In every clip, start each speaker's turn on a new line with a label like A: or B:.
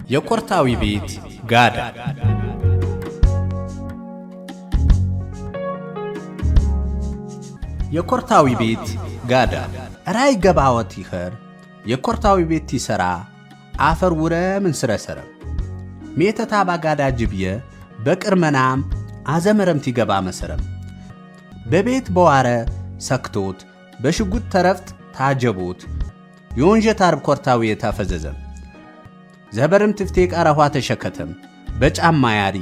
A: የኮርታዊ ቤት ጋዳ። የኮርታዊ ቤት ጋዳ ራይ ገባወት ይኸር የኮርታዊ ቤት ቲሰራ አፈር ውረም እንስረሰረም ሜተታ ባጋዳ ጅብየ በቅርመናም አዘመረም ቲገባ መሰረም በቤት በዋረ ሰክቶት በሽጉጥ ተረፍት ታጀቦት የወንጀት አርብ ኮርታዊ የታፈዘዘም ዘበርም ትፍቴ ቃራኋ ተሸከተም በጫማ ያሪ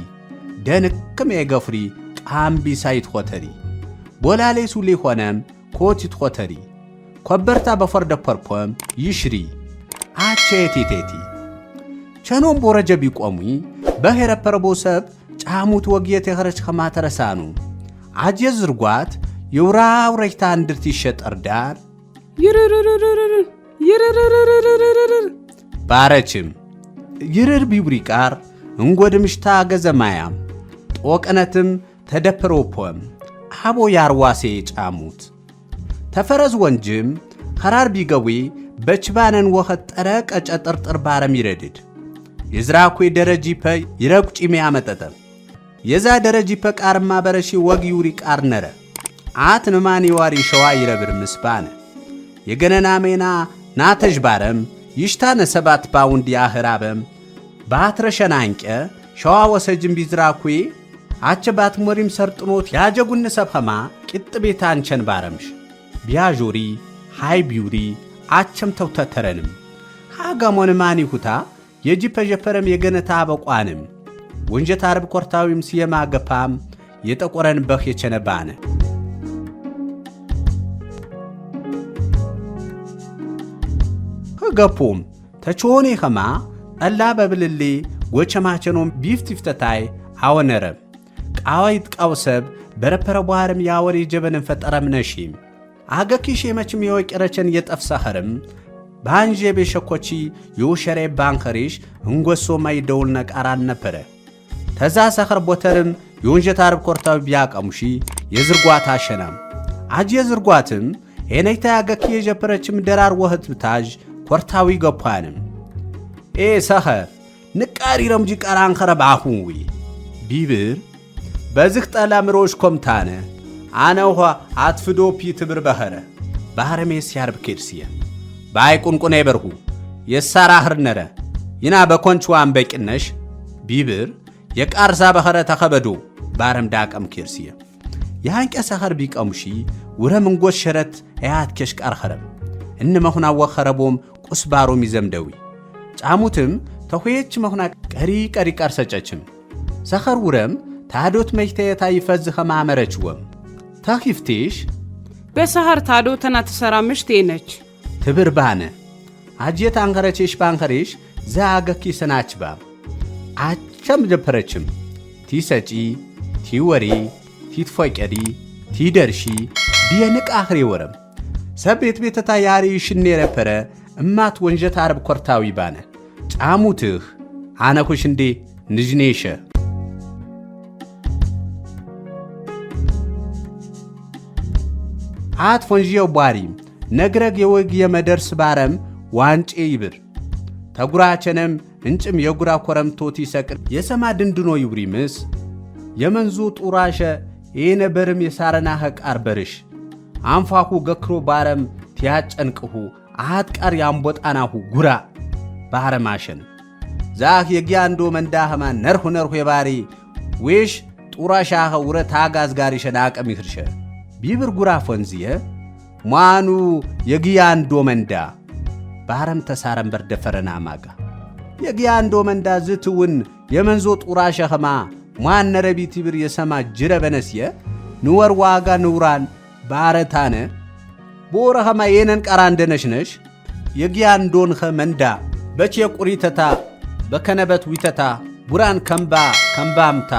A: ደንክም የገፍሪ ቃምቢ ሳይት ኾተሪ ቦላሌ ሱሌ ሆነም ኮቲት ኾተሪ ኮበርታ በፈርደ ፐርፖም ይሽሪ አቼ ቴቴቲ ቸኖም ቦረጀ ቢቆሙኝ በሄረፐረቦ ሰብ ጫሙት ወግየት የኸረች ከማተረሳኑ አጀ ዝርጓት የውራው ረጅታ እንድርት ይሸጠር ዳር
B: ይርርርርርርርርርርርር
A: ባረችም ይርር ቢብሪ ቃር እንጎድምሽታ ገዘማያም ጦቅነትም ተደፕሮፖም አቦ ያርዋሴ ጫሙት ተፈረዝ ወንጅም ኸራር ቢገዊ በችባነን ወኸት ጠረ ቀጨ ጥርጥር ባረም ይረድድ የዝራኩ ደረጂፐ ይረቁጪሜ አመጠጠም የዛ ደረጂፐ ቃርማ በረሺ ወግ ዩሪ ቃር ነረ አት ንማን ይዋሪ ሸዋ ይረብር ምስባነ የገነና ሜና ናተዥ ባረም ይሽታነ 7 ፓውንድ ያህራበም ባትረሸናንቀ ሸዋ ወሰጅም ቢዝራኩ አቸ ባትሞሪም ሰርጥኖት ያጀጉን ሰብኸማ ቂጥ ቤታ አንቸን ባረምሽ ቢያዦሪ ሃይ ቢውሪ አቸም ተውተተረንም ሃጋሞን ማን ይሁታ የጂ ፐጀፐረም የገነታ አበቋንም ወንጀት አርብ ኮርታዊም ሲየማ ገፓም የጠቆረን በህ የቸነባነ ህገፖም ተቾኔ ኸማ ጠላ በብልሌ ጎቸማቸኖም ቢፍት ይፍተታይ አወነረም ቃዋ ይጥቃው ሰብ በረፐረ ቧርም ያወሬ ጀበንን ፈጠረም ነሺም አገኪሽ የመችም የወቂረቸን የጠፍሳኸርም ባንዤ ቤሸኮቺ የውሸሬ ባንኸሪሽ እንጎሶ ማይ ደውል ነቃራን ነበረ ተዛ ሰኸር ቦተርም የወንጀት አርብ ኮርታዊ ቢያቀሙሺ የዝርጓት አሸናም አጅ የዝርጓትም ኤነይታ ያገኪ የጀፐረችም ደራር ወህት ብታዥ ኮርታዊ ገኳንም ኤ ሰኸር ንቃሪ ረምጂ ቃራንኸረ ባሁንዊ ቢብር በዝህ ጠላ ምሮሽ ኮምታነ አነውኋ አትፍዶ ፒትብር በኸረ ባህረሜስ ያርብ ኬድስየ ባይ ቁንቁኔ በርሁ የሳራህር ነረ ይና በኮንችዋን በቂነሽ ቢብር የቃርሳ በኸረ ተኸበዶ ባረም ዳቀም ኬድስየ የሃንቀ ሰኸር ቢቀሙሺ ውረም እንጎት ሸረት አያት ኬሽ ቃር ኸረም እን መኹና ወኸረቦም ቁስ ባሮም ይዘምደዊ ጫሙትም ተሁየች መኹና ቀሪ ቀሪ ቃር ሰጨችም ሰኸር ውረም ታዶት መይተየታ ይፈዝ ኸማመረችወም ተኺፍቴሽ
B: በሰኸር ታዶ ተና ተሰራ ምሽቴ ነች
A: ትብር ባነ አጅየት አንኸረቼሽ ባንኸሬሽ ዘአገኪ ሰናችባ አቸም ጀፐረችም ቲሰጪ ቲወሪ ቲትፎቀዲ ቲደርሺ ቢየንቅ አኽሬ ወረም ሰብ ቤት ቤተታ ያሪ ሽኔ ረፐረ እማት ወንጀት አርብ ኮርታዊ ባነ ጫሙትህ አነኩሽ እንዴ ንጅኔሸ አት ፎንጂየው ቧሪ ነግረግ የወግ የመደርስ ባረም ዋንጬ ይብር ተጉራቸነም እንጭም የጉራ ኮረምቶት ይሰቅር የሰማ ድንድኖ ይብሪ ምስ የመንዙ ጡራሸ የነበርም የሳረና ኸቃር በርሽ አንፏሁ ገክሮ ባረም ቲያጨንቅሁ አትቃር ያምቦጣናሁ ጉራ ባረማሸን ዛህ የጊያንዶ መንዳህማ ነርሁ ነርሁ የባሪ ዌሽ ጡራሻኸ ውረ ታጋዝ ጋሪሸን አቀም ይኽርሸ ቢብር ጉራ ፎንዝየ ሟኑ የጊያንዶ መንዳ ባረም ተሳረም በርደፈረና ማጋ የጊያንዶ መንዳ ዝትውን የመንዞ ጡራሸ ኸማ ሟን ነረቢ ቲብር የሰማ ጅረ በነስየ ንወር ዋጋ ንውራን ባረታነ ቦረ ኸማ የነን ቀራ እንደነሽነሽ የጊያንዶንኸ መንዳ በቼ ቁሪተታ በከነበት ዊተታ ቡራን ከምባ ከምባምታ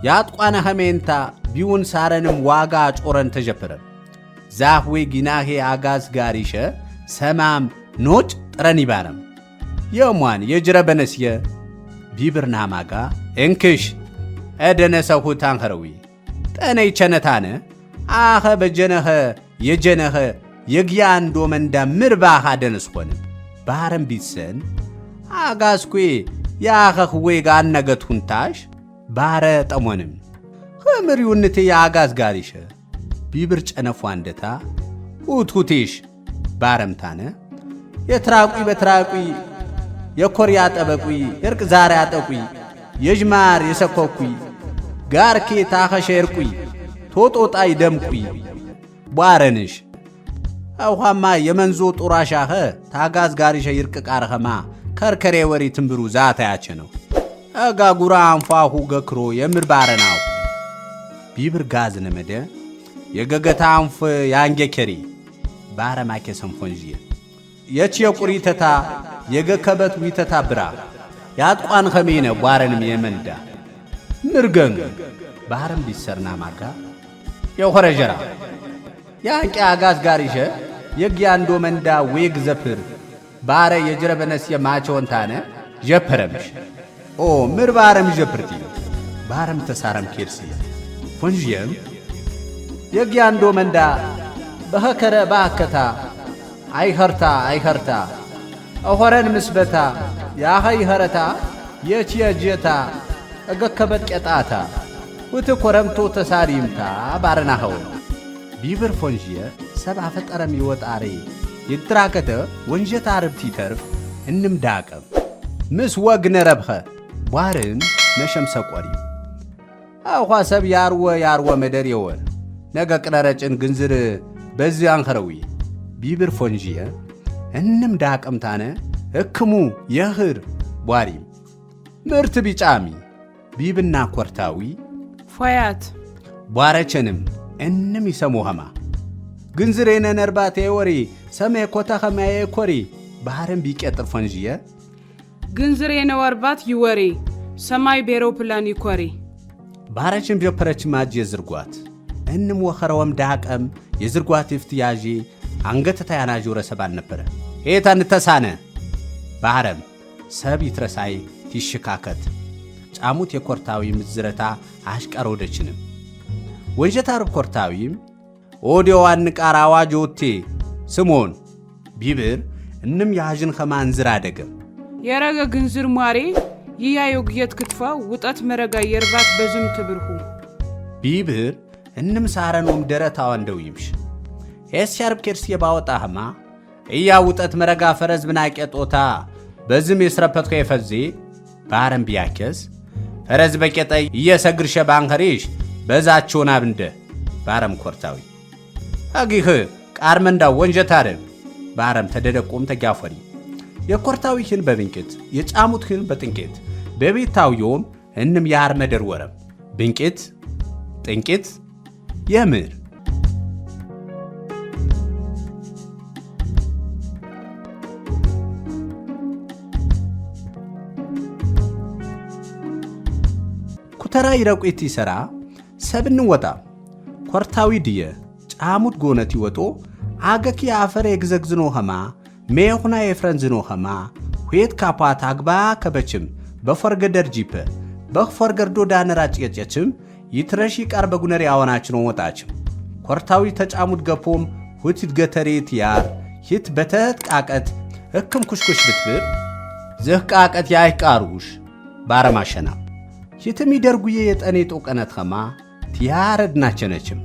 A: ያጥቋነ ኸሜንታ ቢውን ሳረንም ዋጋ ጮረን ተጀፈረ ዛህዌ ጊናሄ አጋዝ ጋሪሸ ሰማም ኖጭ ጥረን ይባረም የሟን የጅረ በነስየ ቢብርናማጋ እንክሽ እደነሰሁ ታንኸረዊ ጠነይ ቸነታነ አኸ በጀነኸ የጀነኸ የግያንዶ መንዳ ምርባኻ ደነስኾን ባረም ቢትሰን አጋዝኩ ያኸኽ ዌጋ አነገት ሁንታሽ ባረ ጠሞንም ኸምር የአጋዝ ጋሪሸ ቢብር ጨነፏ እንደታ ውትሁቴሽ ባረምታነ የትራቁ በትራቁ የኮርያ ጠበቁ የርቅ ዛሬ አጠቁ የጅማር የሰኮኩ ጋርኬ ታኸሸ የርቁይ ቶጦጣይ ደምቁይ ቧረንሽ አውኻማ የመንዞ ጡራሻኸ ታጋዝ ጋሪሸ ይርቅ ቃርኸማ ከርከሬ ወሪ ትንብሩ ዛታያቸ ነው አጋጉራ አንፏሁ ገክሮ የምር ባረናው ቢብር ጋዝ ነመደ የገገታ አንፍ ያንጌከሪ ባረማኬ ሰንፎንጂ የች የቁሪተታ የገከበት ዊተታ ብራ ያጥቋን ኸሜነ ቧረንም የመንዳ ምርገን ባረም ቢሰርና ማጋ የኾረጀራ ያንቄ አጋዝ ጋሪሸ የግያንዶ መንዳ ዌግ ዘፍር ባረ የጅረበነስ የማቸውን ታነ ጀፐረምሽ ኦ ምር ባረም ጀፕርቲ ባረም ተሳረም ኬርሲ ፎንጂየም የግያንዶ መንዳ በኸከረ ባከታ አይኸርታ አይኸርታ አኾረን ምስበታ ያኸይ ኸረታ የችየጀታ እገከበት ቄጣታ ውት ኮረምቶ ተሳሪምታ ባረናኸው ቢብር ፎንዥየ ሰብ አፈጠረም ይወጣሬ ይትራከተ ወንጀት አርብቲ ይተርፍ እንም ዳቀም ምስ ወግ ነረብኸ ቧርም ነሸም ሰቆሪ አኳ ሰብ ያርወ ያርወ መደር የወር ነገ ቅረረጭን ግንዝር በዚ አንኸረዊ ቢብር ፎንዥየ እንም ዳቀምታነ እክሙ የኽር ቧሪም ምርት ቢጫሚ ቢብና ኮርታዊ
B: ፎያት
A: ቧረቸንም እንም ይሰሙኸማ ግንዝሬነ ነርባቴ ወሪ ሰሜ ኮታ ኸማዬ ኮሪ ባህርን ቢቄጥር ፎንዥየ
B: ግንዝሬነ ወርባት ይወሬ ሰማይ ቤሮፕላን ይኮሪ
A: ባረችን ጀፐረች ማጅ የዝርጓት እንም ወኸረወም ዳቀም የዝርጓት ይፍት ያዢ አንገተታ ያናዥ ረሰብ አልነበረ ኤታ እንተሳነ ባህረም ሰብ ይትረሳይ ቲሽካከት ጫሙት የኮርታዊ ምዝረታ አሽቀሮደችንም ወንጀታር ኮርታዊም ኦዲዮ አንቃር አዋጅ ወቴ ስሞን ቢብር እንም ያዥን ኸማንዝር አደገም
B: የረገ ግንዝር ሟሬ ይያ የጉየት ክትፋ ውጠት መረጋ የርባት በዝም ትብርሁ
A: ቢብር እንም ሳረኖም ደረታዋ እንደው ይምሽ ኤስ ሻርፕ ኬርስ የባወጣህማ እያ ውጠት መረጋ ፈረዝ ብናቄ ጦታ በዝም የስረፐትኮ የፈዜ ባረም ቢያኬስ ፈረዝ በቄጠ እየሰግርሸ ባንኸሪሽ በዛቸውን አብንደ ባረም ኮርታዊ አጊህ ቃርመንዳ ወንጀታርም ባረም ተደደቆም ተጋፈሪ የኮርታዊ ህን በብንቅት የጫሙት ህን በጥንቄት በቤታውዮም እንም ያርመደር ወረም ብንቅት ጥንቅት የምር ኩተራ ይረቁት ይሰራ ሰብን ወጣ ኮርታዊ ድየ ጫሙት ጎነት ይወጦ አገኪ አፈር የግዘግዝኖ ኸማ ሜኹና የፍረንዝኖ ኸማ ሁየት ካፓት አግባ ከበችም በፎርገደር ጂፐ በፎርገርዶ ዳነራ ጭየጨችም ይትረሺ ቃር በጉነሪ አወናችን ወጣችም ኮርታዊ ተጫሙት ገፖም ሁት ገተሬት ያር ሂት በተት ቃቀት እክም ኩሽኩሽ ብትብር ዝህ ቃቀት ያይ ቃሩሽ ባረማሸና ሂትም ይደርጉዬ የጠኔ ጦቀነት ኸማ ትያረድናቸነችም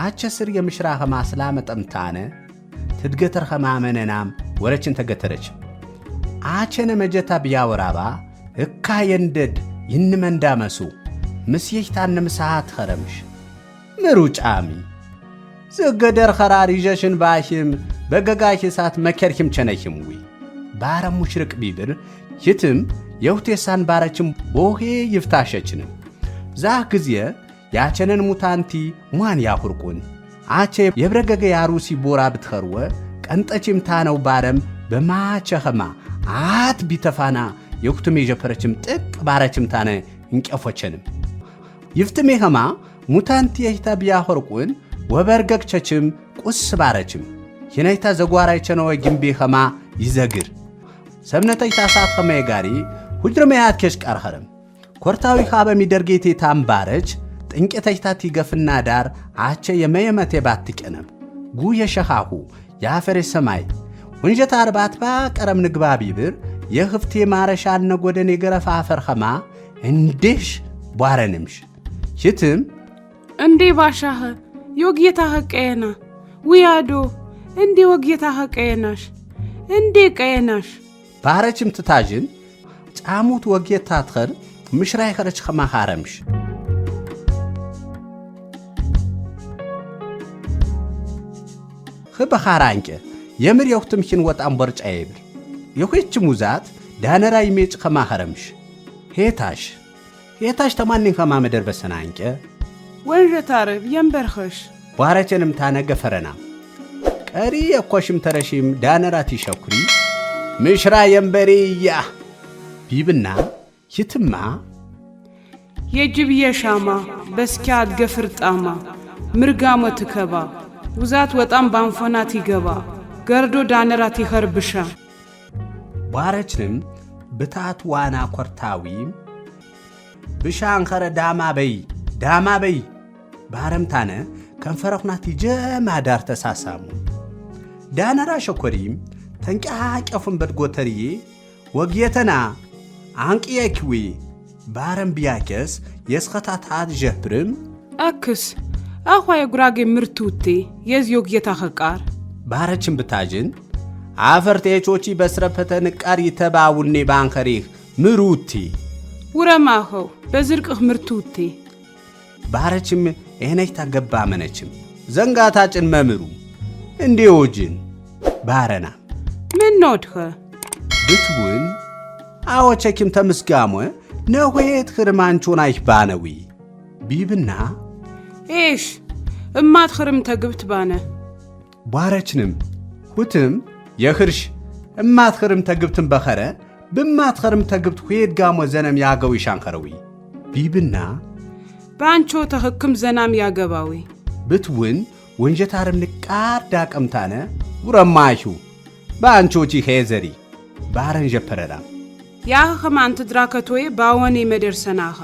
A: አቸ ስር የምሽራ ኸማ ስላመጠምታነ ትድገተር ኸማ መነናም ወረችን ተገተረች አቸነ መጀታ ብያወራባ እካ የንደድ ይንመንዳመሱ ምስየሽታን ምሳት ኸረምሽ ምሩጫሚ ዝገደር ኸራር ይዠሽን ባሽም በገጋሽ እሳት መከርኪም ቸነኪም ዊ ባረሙ ሽርቅ ቢብር ይትም የሁቴሳን ባረችም ቦሄ ይፍታሸችንም ዛህ ጊዜ ያቸነን ሙታንቲ ሟን ያሁርቁን አቼ የብረገገ ያሩሲ ቦራ ብትኸርወ ቀንጠችም ታነው ባረም በማቸኸማ አት ቢተፋና የኩትም የጀፈረችም ጥቅ ባረችም ታነ እንቀፎቸንም ይፍትሜ ኸማ ሙታንቲ የሂታ ቢያሆርቁን ወበርገግቸችም ቁስ ባረችም ሂነይታ ዘጓራይቸነወ ግንቤ ኸማ ይዘግር ሰብነተይታ ሳት ኸመ የጋሪ ሁጅርመያት ኬሽ ቀርኸርም ኮርታዊ ኻበ ሚደርጌቴ ታምባረች ጥንቄተይታ ቲገፍና ዳር አቸ የመየመቴ ባትቀነም ጉ የሸኻሁ የአፈሬ ሰማይ ወንጀታ አርባት ባ ቀረም ንግባ ቢብር የኽፍቴ ማረሻ አነጎደን የገረፋ አፈር ኸማ እንዴሽ ቧረንምሽ ሽትም
B: እንዴ ባሻኸ የወግየታኸ ቀየና ውያዶ እንዴ ወግየታኸ ቀየናሽ እንዴ ቀየናሽ
A: ባረችም ትታጅን ጫሙት ወግየታ ትኸር ምሽራይ ኸረች ኸማ ኻረምሽ ኽበኻራ አንቄ የምር የኹትምሽን ወጣም ቦርጫ ይብል የኹች ሙዛት ዳነራ ይሜጭ ኸማ ኸረምሽ ሄታሽ ሄታሽ ተማኒን ኸማ መደር በሰና አንቄ
B: ወንዠታርብ የንበርኸሽ
A: ቧረቸንም ታነገ ፈረና ቀሪ የኮሽም ተረሺም ዳነራት ይሸኩሪ ምሽራ የንበሬ ያ ቢብና ይትማ
B: የጅብ የሻማ በስኪያ አድገፍር ጣማ ምርጋሞ ትከባ ውዛት ወጣም ባንፎናት ይገባ ገርዶ ዳነራት ይኸርብሻ
A: ቧረችንም ብታት ዋና ኮርታዊ ብሻንኸረ ዳማ በይ ዳማ በይ ባረምታነ ከንፈረኹናት ይጀማ ዳር ተሳሳሙ ዳነራ ሸኮሪም ተንጫቀፉን በድጎተርዬ ወግየተና አንቅየኪዊ ባረም ቢያኬስ የስኸታታት ጀፕርም
B: አክስ አኳ የጉራጌ ምርቱቴ የዚ ወግየታ ኸቃር
A: ባረችን ብታጅን አፈርቴቾቺ በስረፈተ ንቃር ይተባውኔ ባንኸሪህ ምሩቲ
B: ውረማኸው በዝርቅህ ምርቱቴ
A: ባረችም ኤነች ታገባ መነችም ዘንጋታጭን መምሩ እንዴ ወጅን ባረና
B: ምን ኖድኸ
A: ብትውን አወቸኪም ተምስጋሞ ነሆየት ኽርማንቾን አይህ ባነዊ ቢብና
B: ኤሽ እማት ኽርም ተግብት ባነ
A: ቧረችንም ሁትም የኽርሽ እማት ኽርም ተግብትን በኸረ ብማት ኽርም ተግብት ሁየት ጋሞ ዘነም ያገው ይሻንኸረዊ ቢብና
B: በአንቾ ተኽክም ዘናም ያገባዊ
A: ብትውን ወንጀታርም ንቃር ዳቀምታነ ውረማይሁ በአንቾቺ ሄዘሪ ባረን ዠፐረራ
B: ያህ ኸማን ትድራከቶዬ ባወኔ መደርሰናኸ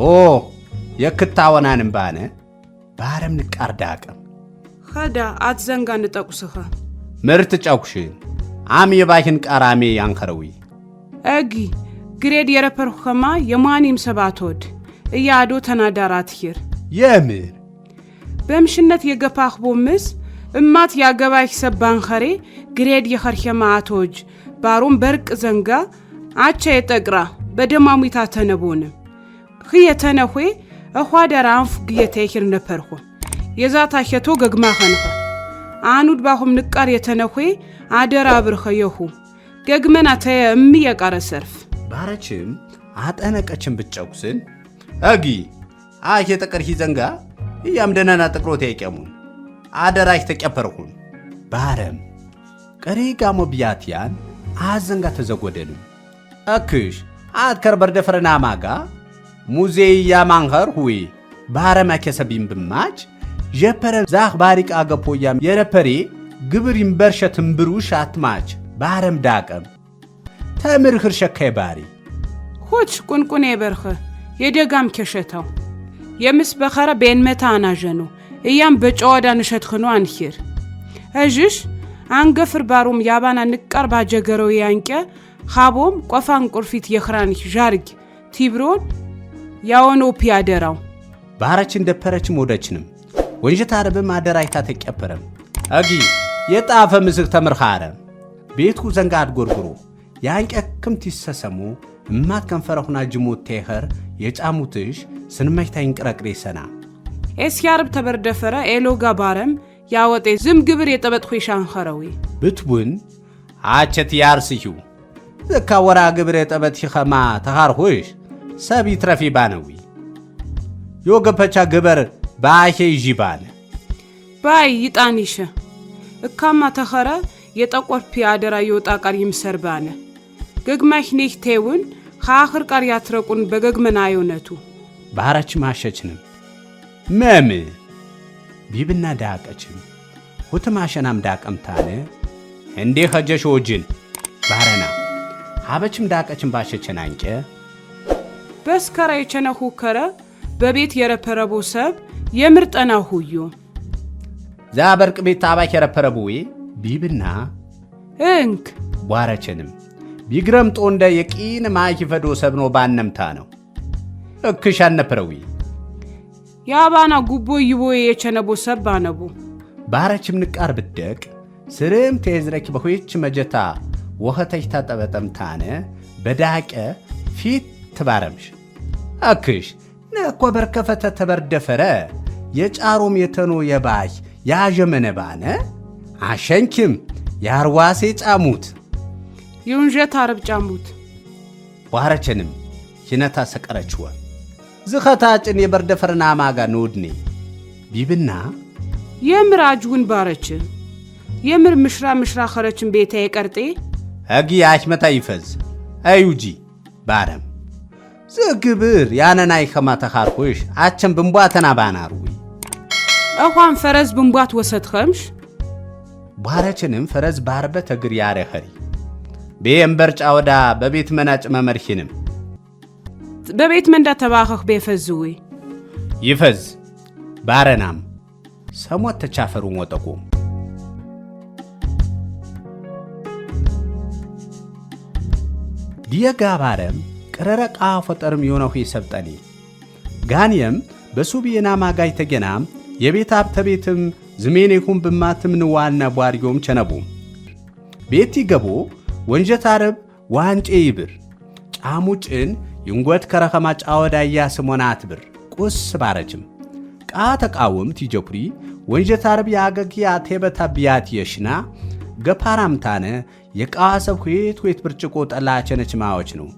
A: ኦ የክታወናንም ባነ ባረም ንቃር ዳቀም
B: ኸዳ አትዘንጋ ንጠቁስኸ
A: ምርት ጨኩሽን አም የባሂን ቃራሜ ያንኸረዊ
B: እጊ ግሬድ የረፐርሁ ኸማ የማኒም ሰባትወድ እያዶ ተናዳራት ሂር
A: የምር
B: በምሽነት የገፋኽቦ ምስ እማት ያገባይህ ሰባንኸሬ ግሬድ የኸርሄማ አቶጅ ባሮም በርቅ ዘንጋ አቸ የጠቅራ በደማሙታ ተነቦነ ኽ የተነኼ እኳ ደራ አንፍ ግየተይሂር ነበርኹ የዛታ ሄቶ ገግማ ኸንኸ አኑድ ባኹም ንቃር የተነኼ አደራ ብርኸ የሁ ገግመና ተየ እሚ የቃረ ሰርፍ
A: ባረችም አጠነቀችም ብትጨኩስን እጊ አህ የጠቀርሂ ዘንጋ እያም ደናና ጥቅሮት ያይቀሙን አደራሽ ተቀፈርሁን ባረም ቀሪ ጋሞ ቢያትያን አዘንጋ ተዘጎደልም እክሽ አትከር በርደፈረና ማጋ ሙዜያ ማንኸር ሁይ ባረም አኬሰቢም ብማች ዠፐረ ዛኽ ባሪቅ አገፖያም የረፐሬ ግብር ይምበርሸ ትንብሩሽ አትማች ባረም ዳቀም ተምርኽር ሸካይ ባሪ
B: ሆች ቁንቁኔ በርኸ የደጋም ኬሸተው የምስ በኸረ ቤንመታ አናዠኑ እያም በጨዋዳ ንሸትኽኑ አንሂር እዥሽ አንገፍር ባሮም ያባና ንቃር ባጀገረው ያንቀ ኻቦም ቆፋን ቁርፊት የኽራን ዣርግ ቲብሮን ያወኖ ፒያደራው
A: ባረችን ደፈረችም ወደችንም ወንጀት አረብም አደራይታ ተቀበረም አጊ የጣፈ ምስክ ተምርኻረ ቤቱ ዘንጋ አድጎርጉሮ ያንቀ ክምት ይሰሰሙ እማት ከንፈረኹና ጅሙት ቴኸር የጫሙትሽ ስንመይታ ይንቅረቅሬ ሰና
B: ኤስያርብ ተበርደፈረ ኤሎጋ ባረም ያወጤ ዝም ግብር የጠበጥኹ ይሻንኸረዊ
A: ብትውን አቸት ያርስዩ ዘካ ወራ ግብር የጠበት ኸማ ተኻርኹሽ ሰብ ይትረፊ ባነዊ ዮገፐቻ ግበር ባሄ ይዢ ባነ
B: ባይ ይጣኒሸ እካማ ተኸረ የጠቆርፒ አደራ የወጣ ቃር ይምሰር ባነ ገግማሽ ኔህ ቴውን ከአኽር ቃር ያትረቁን በገግመና አዮነቱ
A: ባረች ማሸችንም መም ቢብና ዳቀችም ሁትማሸናም ዳቀምታነ እንዴ ኸጀሽ ወጅን ባረና ሀበችም ዳቀችም ባሸችን አንቄ
B: በስከራ የቸነሁ ከረ በቤት የረፐረቦ ሰብ የምርጠና ሁዩ
A: ዛ በርቅ ቤት ታባክ የረፐረቡዌ ቢብና
B: እንክ
A: ቧረችንም ቢግረምጦ እንደ የቂን ማይክ ፈዶ ሰብኖ ባነምታ ነው እክሽ አነፕረዊ
B: የአባና ጉቦ ይቦ የቸነቦ ሰብ ባነቦ
A: ባረችም ንቃር ብደቅ ስርም ተዝረክ በሆይች መጀታ ወኸተች ታጠበጠምታነ በዳቀ ፊት ትባረምሽ አክሽ ነኮ በርከፈተ ተበርደፈረ የጫሮም የተኖ የባህ ያዠመነ ባነ አሸንኪም ያርዋሴ ጫሙት
B: የውንዠት አረብ ጫሙት
A: ዋረችንም ሂነታ ሰቀረችወ ዝኸታጭን የበርደፈርና ማጋ ንውድኒ ቢብና
B: የምር አጅውን ባረች የምር ምሽራ ምሽራ ኸረችን ቤታ የቀርጤ
A: ሕጊ አሽመታ ይፈዝ አዩጂ ባረም ዝግብር ያነናይ ኸማ ተኻርኩሽ አቸም ብንቧተና ባናርዊ
B: እኳን ፈረዝ ብንቧት ወሰት ኸምሽ
A: ባረችንም ፈረዝ ባርበት እግር ያረ ኸሪ ቤየንበር ጫወዳ በቤት መናጭ መመርሂንም
B: በቤት መንዳ ተባኸኽ ቤፈዝዊ
A: ይፈዝ ባረናም ሰሞት ተቻፈሩ ወጠቁ ዲየጋ ባረም ቅረረ ቃ ፈጠርም የሆነው ሰብጠኒ ጋንየም በሱብየና ማጋይ ተገናም የቤት አብተቤትም ዝሜኔኩም ብማትም ንዋልና ቧርዮም ቸነቡ ቤቲ ገቦ ወንጀት አረብ ዋንጬ ይብር ጫሙጭን ይንጎት ከረኸማ ጫወዳያ ስሞና አትብር ቁስ ባረችም ቃ ተቃውም ቲጀኩሪ ወንጀት አረብ ያገጊያ ቴበታ ቢያት የሽና ገፓራምታነ የቃሰብ ሁት ሁት ብርጭቆ ጠላቸነች ማዎች ነው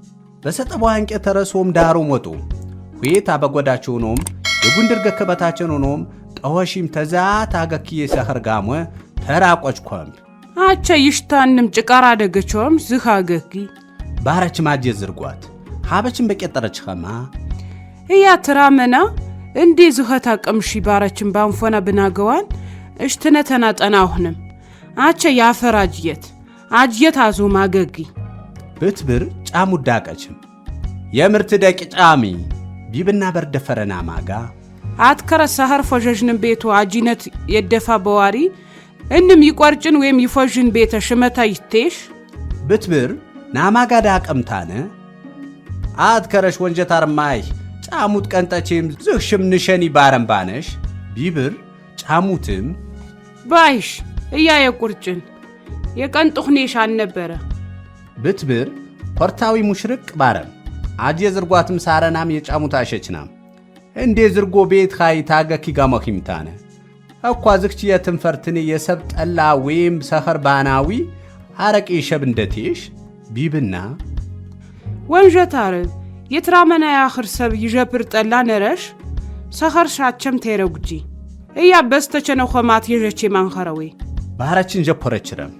A: በሰጠቧ አንቄ ተረሶም ዳሮም ወጡ ሁት አበጎዳቸው ኖም የጉንድር ገከበታቸው ኖም ጠወሺም ተዛት አገክዬ ሰኸር ጋሞ ተራቆች ኮምብ
B: አቸ ይሽታንም ጭቃር አደገቸውም ዝህ አገኪ
A: ባረች ማጀ ዝርጓት ሀበችን በቄጠረች ኸማ
B: እያ ትራመና እንዴ ዝኸታ ቅምሺ ባረችን ባንፎና ብናገዋን እሽትነተና ጠናሁንም አቸ ያፈር አጅየት አጅየት አዞ ማገጊ
A: ብትብር ጫሙ ዳቀችም የምርት ደቂ ጫሚ ቢብና በርደፈረና ማጋ
B: አትከረ ሰኸር ፎዠዥንም ቤቱ አጂነት የደፋ በዋሪ እንም ይቆርጭን ወይም ይፎዥን ቤተ ሽመታ ይቴሽ
A: ብትብር ናማጋዳ ቀምታነ አትከረሽ ወንጀት አርማይ ጫሙት ቀንጠቼም ዝኽሽም ንሸኒ ባረምባነሽ ቢብር ጫሙትም
B: ባይሽ እያ የቁርጭን የቀንጡኽኔሽ አልነበረ
A: ብትብር ኮርታዊ ሙሽርቅ ባረም አጅ የዝርጓትም ሳረናም የጫሙት አሸችናም እንዴ ዝርጎ ቤት ኻይ ታገኪ ጋሞኺምታነ እኳ ዝክች የትንፈርትኒ የሰብ ጠላ ወይም ሰኸር ባናዊ አረቂ ሸብ እንደቴሽ ቢብና
B: ወንዠት አርብ የትራመና ያኽር ሰብ ይዠብር ጠላ ነረሽ ሰኸር ሻቸም ተይረጉጂ እያ በስተቸነ ኾማት የዠቼ ማንኸረዌ
A: ባህረችን ጀፖረችረም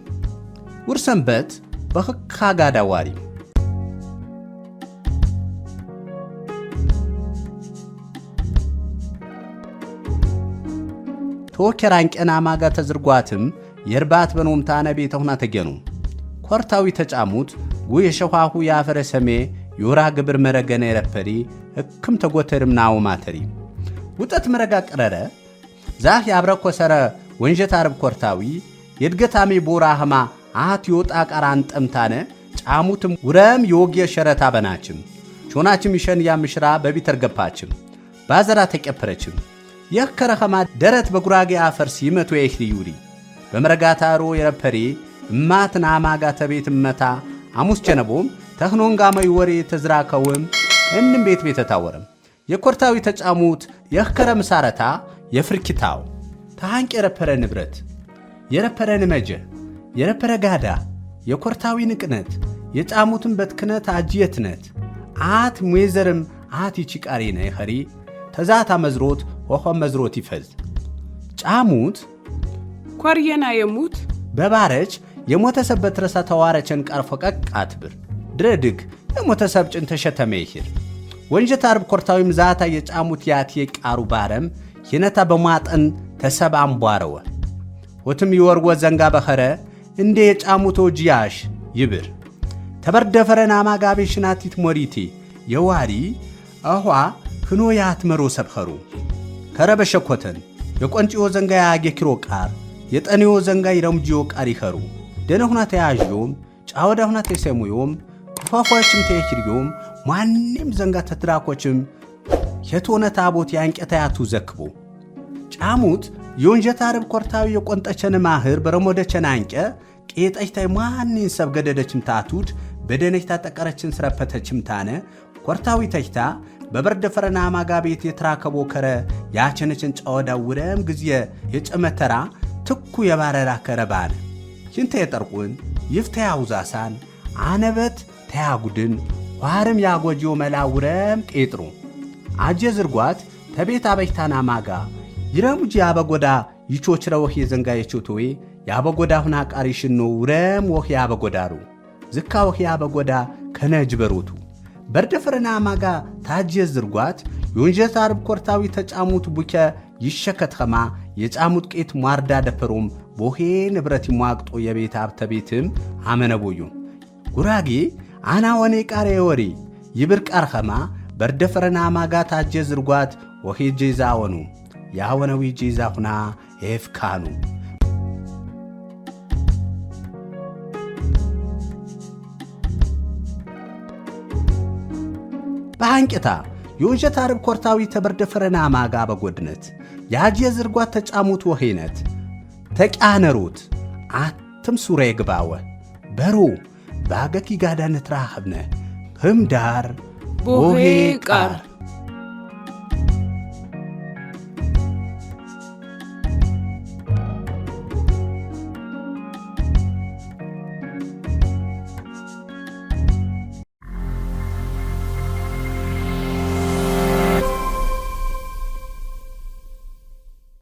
A: ውርሰንበት በኽካ ጋዳ ዋሪ ተወኬራን ማጋ ተዝርጓትም የርባት በኖምታነ ቤተሁና ተገኑ ኮርታዊ ተጫሙት ጉ የሸኋሁ ያፈረ ሰሜ ዮራ ግብር መረገነ የረፈሪ እክም ተጎተርም ናው ማተሪ ውጠት መረጋ ቀረረ ዛህ ያብረኮሰረ ወንጀት አርብ ኮርታዊ የድገታሜ ቦራ ህማ አት ይወጣ ቃር አንጠምታነ ጫሙትም ውረም የወግየ ሸረታ በናችም ቾናችም ይሸን ያምሽራ በቢተር ገፓችም ባዘራ ተቀፈረችም የከረኸማ ደረት በጉራጌ አፈር ሲመቱ የይህሪ ዩሪ በመረጋታሮ የረፐሪ እማትና አማጋ ተቤት እመታ አሙስ ቸነቦም ተኽኖንጋመይ ወሬ ተዝራከውም እንም ቤት ቤት ተታወረም የኮርታዊ ተጫሙት የኸረ ምሳረታ የፍርኪታው ተሃንቅ የረፐረ ንብረት የረፐረ ንመጀ የረፐረ ጋዳ የኮርታዊ ንቅነት የጫሙትን በትክነት አጅየትነት አት ሜዘርም አት ይቺቃሪነ ይኸሪ ተዛታ መዝሮት ሆኾም መዝሮት ይፈዝ ጫሙት
B: ኮርየና የሙት
A: በባረች የሞተ ሰብ በትረሳ ተዋረቸን ቀርፎ ቀቅ አትብር ድረድግ የሞተ ሰብ ጭን ተሸተመ ይሂር ወንጀት አርብ ኮርታዊም ዛታ የጫሙት ያት የቃሩ ባረም ሂነታ በማጠን ተሰብ አንቧረወ ወትም ይወርወ ዘንጋ በኸረ እንዴ የጫሙቶ ጂያሽ ይብር ተበርደፈረን አማጋቤ ሽናቲት ሞሪቲ የዋሪ አኋ ህኖ ያትመሮ ሰብኸሩ ከረበሸኮተን የቆንጭዮ ዘንጋ ያጌኪሮ ቃር የጠኔዮ ዘንጋ ይረምጂዮ ቃር ይኸሩ ደነሁና ተያዥዮም ጫወዳሁና ተሰሙዮም ክፋፏችም ተየኪርዮም ማንም ዘንጋ ተትራኮችም የቶነ ታቦት ያንቀታያቱ ዘክቦ ጫሙት የወንጀታ ርብ ኮርታዊ የቆንጠቸን ማህር በረሞደቸን አንቀ ቄጠችታይ ማንን ሰብ ገደደችም ታቱድ በደነችታ ጠቀረችን ስረፈተችም ታነ ኮርታዊ ተችታ በበርደ ፈረና ማጋ ቤት የትራከቦ ከረ ያቸነችን ጫወዳ ውረም ጊዜ የጨመተራ ትኩ የባረራ ከረ ባነ ሽንተ የጠርቁን ይፍተ ያውዛሳን አነበት ተያጉድን ኋርም ያጎጂዮ መላውረም ቄጥሩ አጀ ዝርጓት ተቤት አበጅታና ማጋ ይረሙጂ ያበጎዳ ይቾችረ ወህ የዘንጋ የቾቶዌ ያበጎዳ ሁና ቃሪሽኖ ውረም ወህ ያበጎዳሩ ዝካ ወህ ያበጎዳ ከነጅ በሮቱ በርደፍርና ማጋ ታጀ ዝርጓት የወንጀት አርብ ኮርታዊ ተጫሙት ቡከ ይሸከት ኸማ የጫሙት ቄት ሟርዳ ደፈሮም ቦሄ ንብረት ይሟቅጦ የቤት አብተቤትም አመነቦዩ ጉራጌ አና ወኔ ቃሬ ወሪ ይብር ቃር ኸማ በርደፈረና ማጋ ታጀ ዝርጓት ወሄ ጄዛ ወኑ ያወነዊ ጄዛ ሁና ኤፍካኑ በሃንቄታ የውንዠት አርብ ኮርታዊ ተበርደፈረና ማጋ በጎድነት ያጅ የዝርጓት ተጫሙት ወሄነት ተጫነሩት አትም ሱሬ ግባወ በሮ ባገኪ ጋዳነት ራህብነ ህምዳር
B: ቦሄ ቃር።